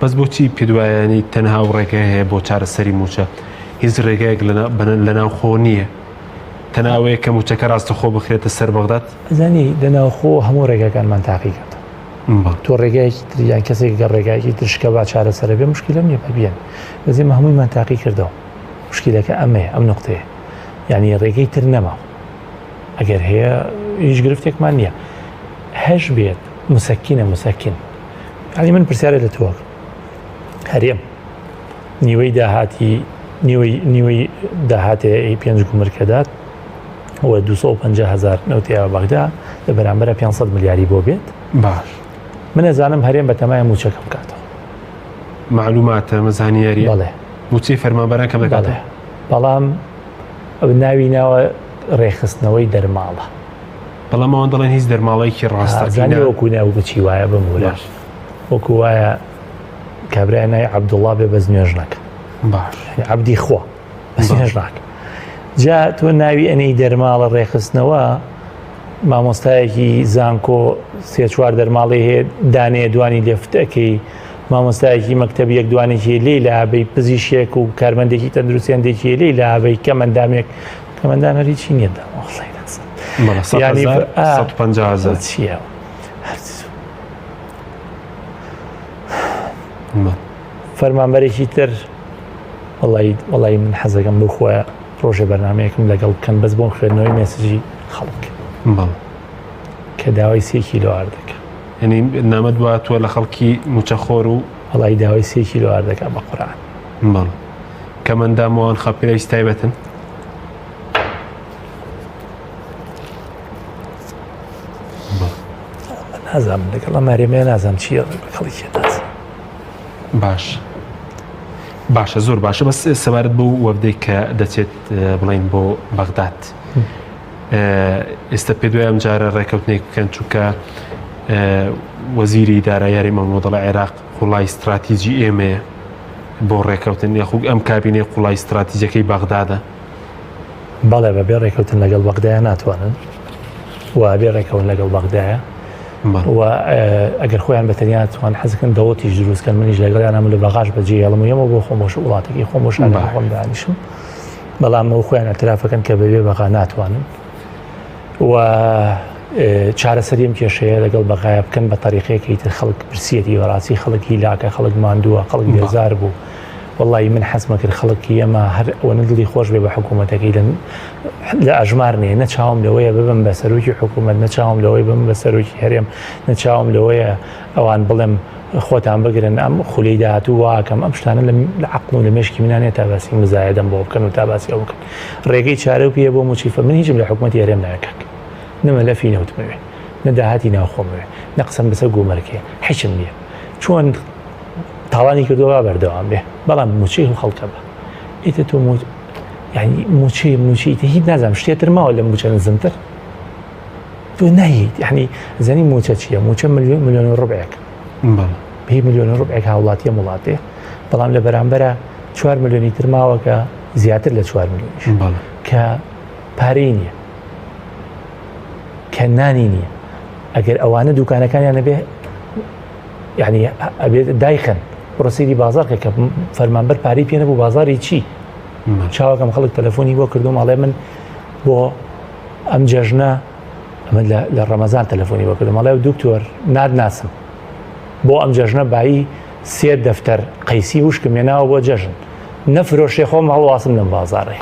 بەس بۆچی پێت وایە ینی تەنها ئەو ڕێگایە هەیە بۆ چارەسەری مووچە؟ هیچ ڕێگایەک لە ناوخۆ نییە تەنها ئەوەیە کە مووچەکە ڕاستەخۆ بخرێتە سەر بەغداد؟ ئەزانی لە ناوخۆ هەموو ڕێگاکانمان تاقی کردەوە. تۆ ڕێگایەکی تر یان کەسێک گەر ڕێگایەکی تر شکە با چارەسەرە بێ مشکلەم نییە بەبیێن بەس ئێمە هەموویمان تاقی کردەوە مشکلەکە ئەمەیە ئەم نقطەیە یعنی ڕێگەی تر نەما ئەگەر هەیە هیچ گرفتێکمان نییە هەش بێت مسەکینە مسەکین یعنی من پرسیارە لە تۆ هەرێم نیوەی داهاتی نیوەی نیوەی داهاتێ ئی پێنج گومرکەدات و 250 هزار نەوتیا بەغدا لە بەرامبەرە 500 ملیاری بۆ بێت باش من ئەزانم هەرێم بەتەمایە موچەکە بکاتەوە معلوماتە مەزانیاریە بەڵێ موچەی فەرمانبەران کەم دەکاتەوە بەڵام ئەو ناوی ناوە ڕێکخستنەوەی دەرماڵە بەڵام ئەوان دەڵێن هیچ دەرماڵەیەکی ڕاستەقینە وەکو ناو بچی وایە بمورە وەکو وایە کابرای ناوی عەبدوڵڵا بێ بەس نوێژ نەکە باش عەبدی خوا بەس نوێژ ناکە جا تۆ ناوی ئەنەی دەرماڵە ڕێکخستنەوە مامۆستایەکی زانکۆ سێ چوار دەرماڵی هەیە دانەیە دوانی لێفتەکەی مامۆستایەکی مەکتەب یەک دوانێکی لێی لابەی پزیشێک و کارمەندێکی تەندروستی هەندێکی لێی لابەی کەمەندامێک کەمەندام هەر هیچی نییە یانی 150 چییە فەرمانبەرێکی تر وەڵی وەڵی من حەزەکەم بۆ خۆیان ڕۆژێ بەرنمەیەکم لەگەڵ بکەن بەس بۆم خوێندنەوەی message ی خەڵک کە داوای سێ کیلۆ ئاردەکە یعنی نامەت باتوە لە خەڵکی موچەخۆر و وەڵی داوای سێ کیلۆ ئاردەکە بە قورآن بەڵێ کەمەندامەوان خەپێویست تایبەتن نازانم لەگەڵ ئەم هەرێمەیە نازانم چی خەڵکی نازانم باش باشە زۆر باشە بەس سەبارەت بۆ وەفدێک کە دەچێت بڵین بۆ بەغداد ئێستا پێ دوای ئەم جارە ڕێکەوتنێک بکەن چونکە وەزیری دارایاری مەمۆدەڵە عێراق قوڵای استراتیجی ئێمەیە بۆ ڕێکەوتن یاخود ئەم کابینەی قوڵای استراتیجەکەی بەغدادە بەڵێ بە بێ ڕێکەوتن لەگەڵ بەغدایە ناتوانن و بێ ڕێکەون لەگەڵ بەغدایە و ئەگەر خۆیان بە تەنیا توان حەزکەن دەوڵەتیش دروستکەن منیش لەگەڵیان هەم لە بەغاش بەجێ هێڵم و یەمە بۆ خۆم بۆش وڵاتەکەی خۆم بۆ شارەکەی خۆم دانیشم بەڵام ئەو خۆیان اعترافەکەن کە بەبێ بەغا ناتوانن و چارەسەری ئەم کێشەیە لەگەڵ بەغایە بکەن بە تەریقەیەکی تر خەڵک برسیەتی بەڕاستی خەڵک هیلاکە خەڵک ماندووە خەڵک بێزار بوو وەڵی من حەزمە کرد خەڵکی ئێمە هەر ئەوەنە دڵی خۆش بێ بە حکوومەتەکەی لە ئەژمار نیە نە چاوم لەوەیە ببم بە سەرۆکی حکوومەت نە چاوم لەوەی بم بە سەرۆکی هەرێم نە چاوم لەوەیە ئەوان بڵێم خۆتان بگرن ئەم خولی داهاتوو واکەم ئەم شتانە لە عقل و لە مێشکی منانێ تا باسی مزایدەم بۆ بکەن و تا باسی ئەو بکەن ڕێگەی چارە و پێ بۆ موچی من هیچم لە حکوومەتی هەرێم ناکەک نە مەلەفی نەوتمەوێ نە داهاتی ناوخۆمەوێ نە قسەم بەسەر گومەرکێ حیچم نییە چۆن تاڵانی کردووە با بەردەوام بێ بەڵام موچەی هەم خەڵکە بە ئیتە تۆ یعنی موچەی موچەی تە هیچ نازانم شتێ تر ماوە لە موچە نزمتر تۆ ناییت یعنی زانی موچە چییە موچە ملیۆن ملیۆن و ڕبعێک هی ملیۆن و ڕبعێک هاوڵاتیە وڵاتێ بەڵام لە بەرامبەرە 4 ملیۆنی تر ماوە کە زیاتر لە 4 ملیۆنیش کە پارەی نییە کە نانی نییە ئەگەر ئەوانە دوکانەکانیان نەبێ یعنی ئەبێت دایخەن بڕۆ سەیری بازاڕ کە کە فەرمانبەر پارەی پێ نەبوو بازاری چی چاوەکەم خەڵک تەلەفۆنی بۆ کردوم ئەڵێ من بۆ ئەم جەژنە ئەمە لە ڕەمەزان تەلەفۆنی بۆ کردم ئەڵێ دکتۆر نادناسم بۆ ئەم جەژنە بایی سێ دەفتەر قەیسی وشکم هێناوە بۆ جەژن نەفرۆشێ خۆم هەڵواسم لەم بازارێ.